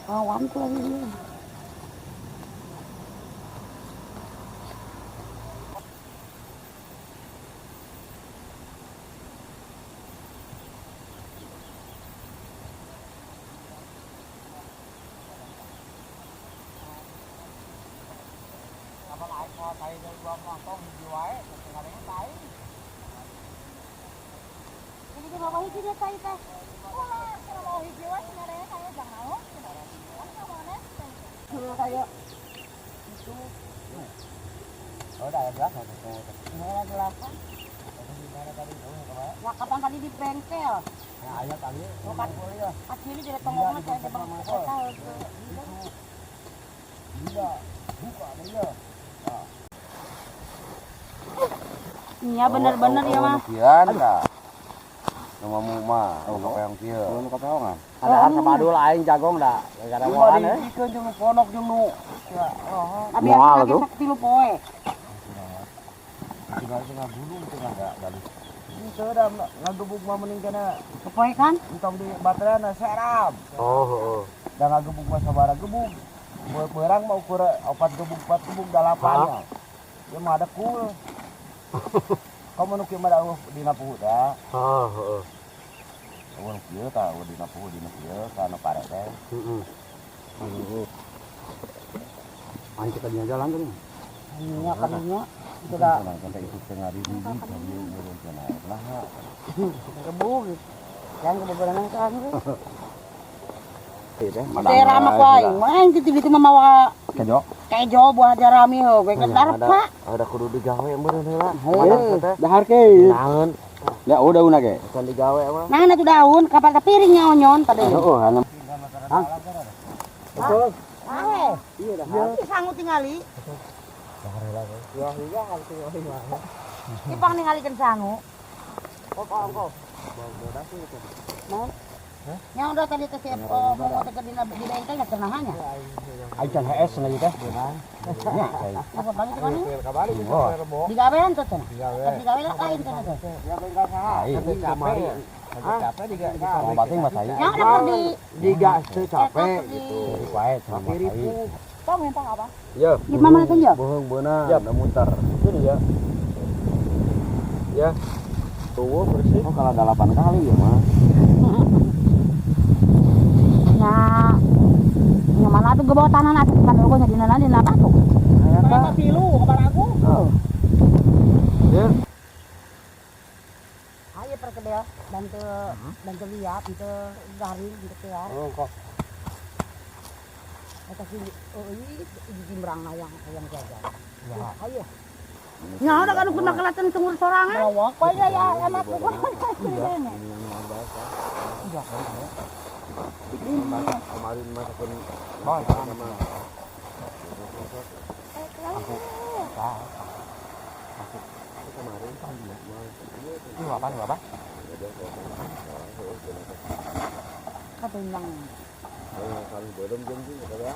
Awan ku lagi dia. Jadi di bawah hiji dia tai teh. Ulah, cenah bawah hiji wae cenah saya jangan naon cenah. Kan kamu Suruh kayak itu. Oh, udah jelas tuh. Ini delapan. Nah, kapan tadi di bengkel? Ya, ayo tadi. Oh, kan. Akhirnya jadi tonggongan saya di bang kota. Iya, buka dia. Iya bener-bener ya mah. Kian tah. Nama mu mah, nu kapeong kieu. Nu kapeongan. Ada sabadul aing jagong da. Gara-gara moal eh. Dikeun jeung nu ponok jeung nu. Abi Moal lagi tuh. sok tilu poe. Tinggal tengah gunung tengah da galuh. Henteu da ngagebug mah mending kana Poe kan? entong di bateraina serap. Oh, heeh. Da ngagebug mah sabaraha gebug. Beurang mah ukur 4 gebug 4 gebug 8 nya. Ieu mah ada kul. Kamu nu kieu mah da eueuh dina puhu da. Heeh, heeh. Eueuh nu kieu tah eueuh dina puhu dina kieu ka nu pare teh. Heeh. Aing kita di jalan tadi. Iya kadinya itu dah Nah, sampai itu tengah di di kami urun cenah lah. gebug. Yang kebebaran kan. Teh, Daerah mah ku aing. Mah aing teh itu mah mawa Kejo. kejo buah jarami heuh, gue kan pak. Ada kudu digawe meureun heula. Heuh, dahar ke. Naon? Ya udah una ge. Can digawe mah. Nah, itu daun kapal ke piringnya onyon pada ini. Heeh, hanya Hah? Betul. Ah, iya dah. Sangu tingali. Ya iya harus tingali mah. Ipang ningalikeun sangu. Kok kok. Nah. Yang udah tadi ke si mau teh dina di bengkel nya cenahnya. Aing can HS lagi teh. Nya, Apa bagi ke mana? Kabari Oh. Digawean tuh cenah. Digawe lah lain cenah teh. Ya bengkel saha? Aing. Capek. Capek diga. Sama bating mah saya. Yang udah di Diga teu capek gitu. Jadi wae cenah mah saya. Tong minta apa? Ya. Gimana tuh ya? Bohong beunang, da muter. Ini ya. Ya. Tuh bersih. Oh, kalau 8 kali ya mah. Nah, yang mana tuh gebawa tanah atuh kan eueuh nya dina dina batu. Eta tilu kabar aku. Oh. Ya. Ayo perkedel bantu bantu lihat, bantu garing, bantu keluar. Oh, kok. Eta si euy di jimbrang hayang hayang jajan. Ayo. Nya udah kan kudu kelatan sumur sorangan. Lawak pa ya ya anak ku. Iya. Kemarin masakan sama. Aku. Aku. Kemarin Ini apa nih, Bapak? Katimbang. Kalau belum jam juga ya.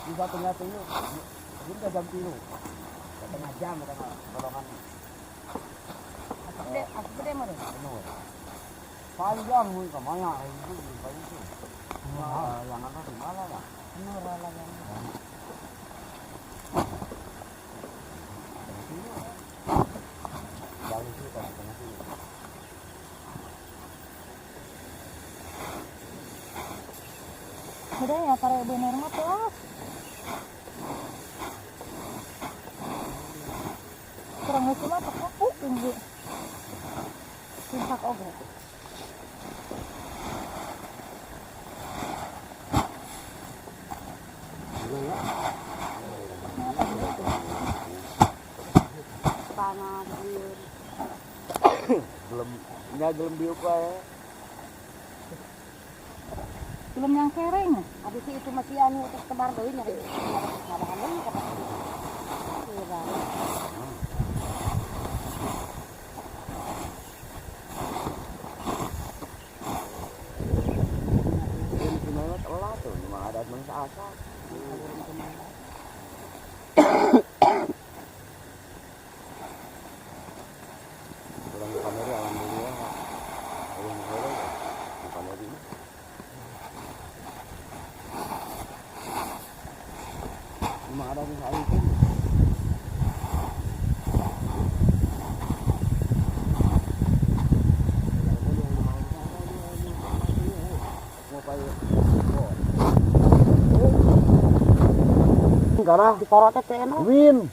Bisa tengah tilu. Ini jam tilu. Setengah jam setengah golongan. Aku gede mah. Panjang gue kemana itu itu. Nah, yang ada di mana ya? Murah lagi. Jauh sih kalau tengah sini. Udah ya pare bener mah tuh. Kurang lucu mah tekuk tinggi. Simpak oge. Panas liur. Belum nya belum diuk wae. Belum yang kereng. Habis itu masih anu tebar deui nya. Ngabahan deui ka Iya. Ini gimana telat tuh, memang ada mangsa asa. Kurang kamera alhamdulillah. Eueuh heula ya. Kamera mah. Ada di aing. Karena Dikorotnya teh enak. Win.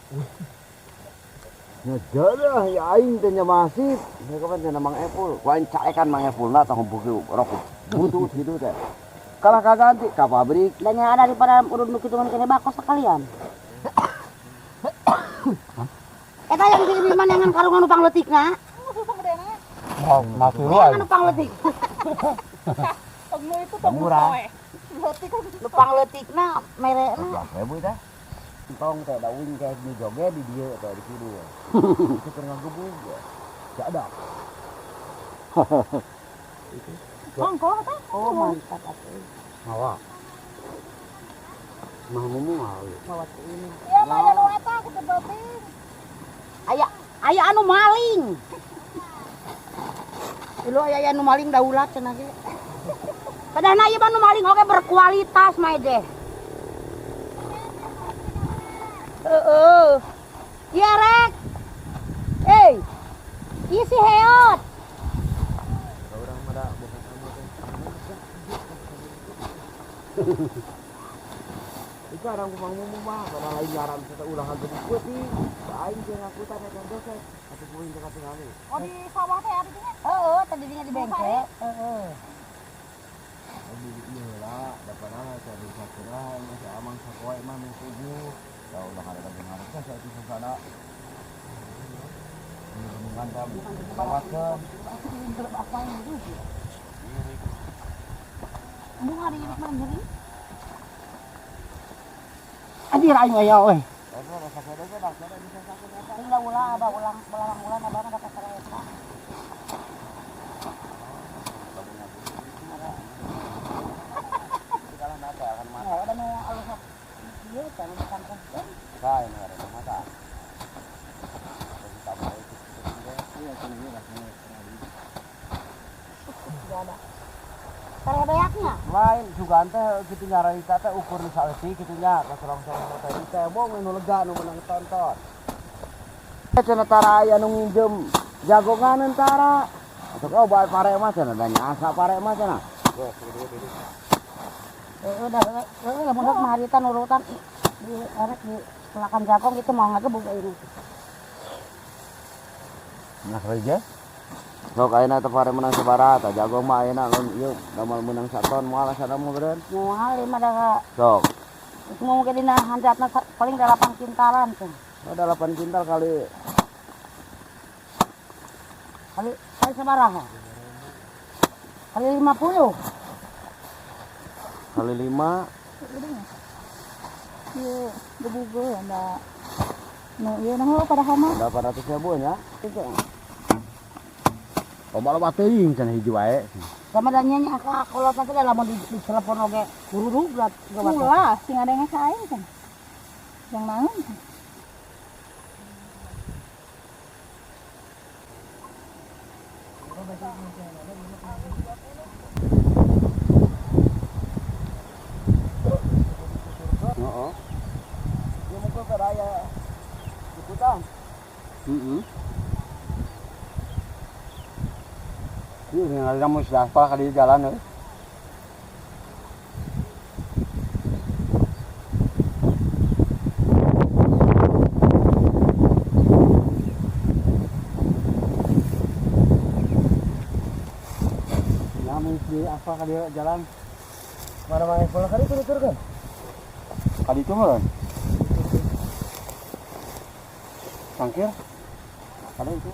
Nyajarah ya aing teh nya masif. Saya kapan teh Mang Epul. Ku aing caekan Mang Epul na tah buku rokok. Butut gitu teh. Kalah kaganti ka pabrik. Dan yang ada daripada urut nu kitu kene bakos sekalian. Eta yang di mana yang karungan nu pangletikna? Mau masih lu Yang nu pangletik. Murah. Nu pangletikna merekna. 11.000 teh. Tong teh da uing teh di joge di dieu teh di kidul. Itu keur ngagebug. Jadak. Oh, mantap atuh. Mawa. Mah ngomong ah. Bawa teh ini. Aya aya anu maling. Lu aya anu maling daulat cenah ge. Padahal ieu mah nu maling oge berkualitas mah deh. Heeh. Iya rek. Eh. Ieu si heot. Urang mah da bukan kamu teh. Itu orang ku Mang Mumu mah pada lain nyaran kita ulah ngagebug peuting. Aing jeung ngakutan eta dosen. Atuh kuing teh katingali. Oh di sawah teh ada dinya. Heeh, tadi dinya di bengkel. Heeh. Abi ieu lah, da padahal teh di sakura masih amang sakoe mah nu subuh. Da ulah ada lagi ngarep teh saeutik sasada. Ini bendungan teh bawakeun. Bunga di ini mah jadi. Anjir aing aya euy. Eta da sakura teh da sakura bisa sakura eta. Tinggal ulah abah ulang ulang ulang abah mah da kasar eta. Kalah mata kan mata. Nah, ada nu alus ieu teh nu kangkung teh. Kain ada mata. Kita mau ikut iya sini rasanya. Tidak ada. Karebeaknya. Lain juga teh kitu nyarita teh ukur nu saeutik kitu nya ka sorong-sorong teh di tembong nu lega nu menang tonton. Cenah tara aya nu nginjem jagongan tara. Atuh kau bae pare mah cenah da nyasa pare mah cenah. Heeh, dah heeh lamun rek mah harita nurutan di erek di pelakan jagong itu mau ngagebug ini. Nah, aja. Sok ayeuna teh pare menang sabaraha tah jagong mah ayeuna lamun ieu damal menang saton moal sada mah beureun. Moal mah da Sok. mau ke dina hanjatna paling 8 kintalan tuh. Oh, 8 kintal kali Kali kali sabaraha? Kali 50. Kali 5. Ieu gebuge da. Nu ieu nah padahal mah 800.000 nya. Loba-loba teuing cenah hiji wae. Sama da nya nya ka kolot nanti lamun di telepon oge hururug gawat. Ulah sing ada ka aing kan. Yang naon? Heeh. Ieu mah keur aya ikutan. Heeh. Ieu ningali mun sudah aspal ka dieu jalan euy. Ya mun di aspal ka dieu jalan. Mana mang pola kali itu nuturkeun? Ka ditu mah. Tangkir. Ada itu.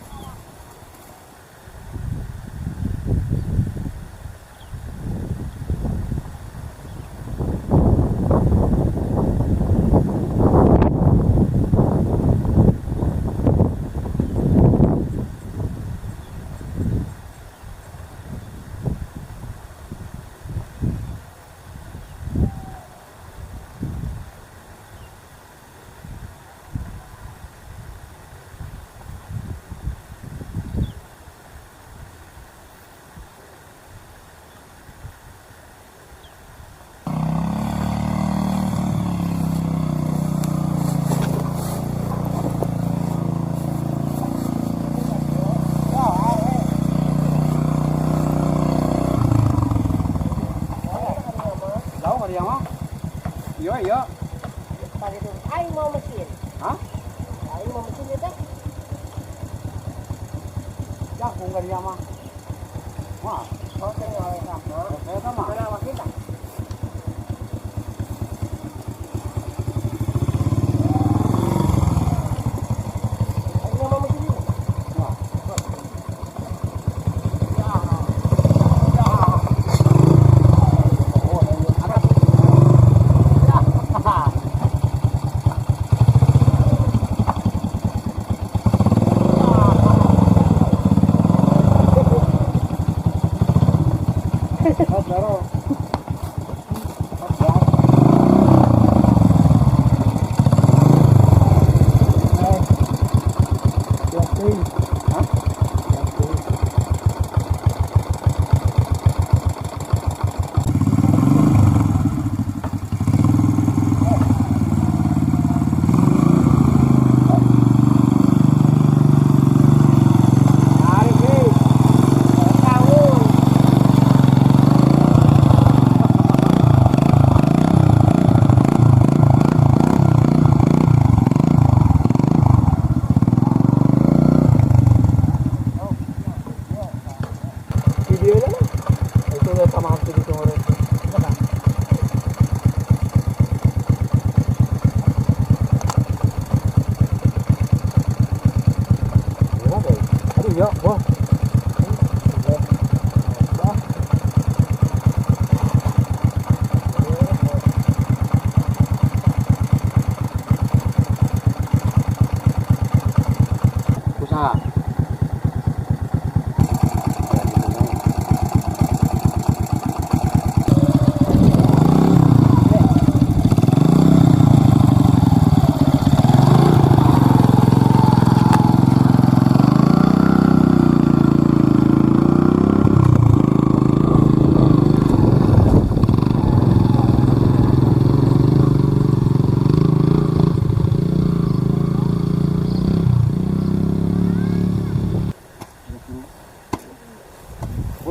Yo yo. Tadi itu aing mau mesin. Hah? Aing mau mesin itu. Jagung kan mah. Wah, oke, saya sama. Mana wakil tak?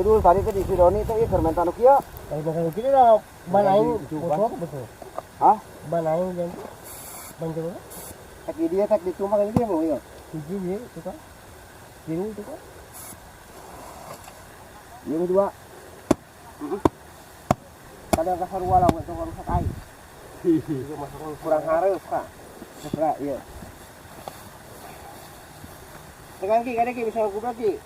Betul tadi teh di si Doni teh ieu keur menta nu kieu. Tadi makan nu kieu dah ban aing bocor betul. Hah? Ban aing jeung ban jero. Tek di dieu tek di cuma kan dieu mau ieu. Hiji ieu tukang. Biru tukang. Ieu dua. Heeh. Kada kasarua lah we tong rusak aing. Ieu masuk kurang hareup ka. Terserah ieu. Tekan ki kada ki bisa goblok ki.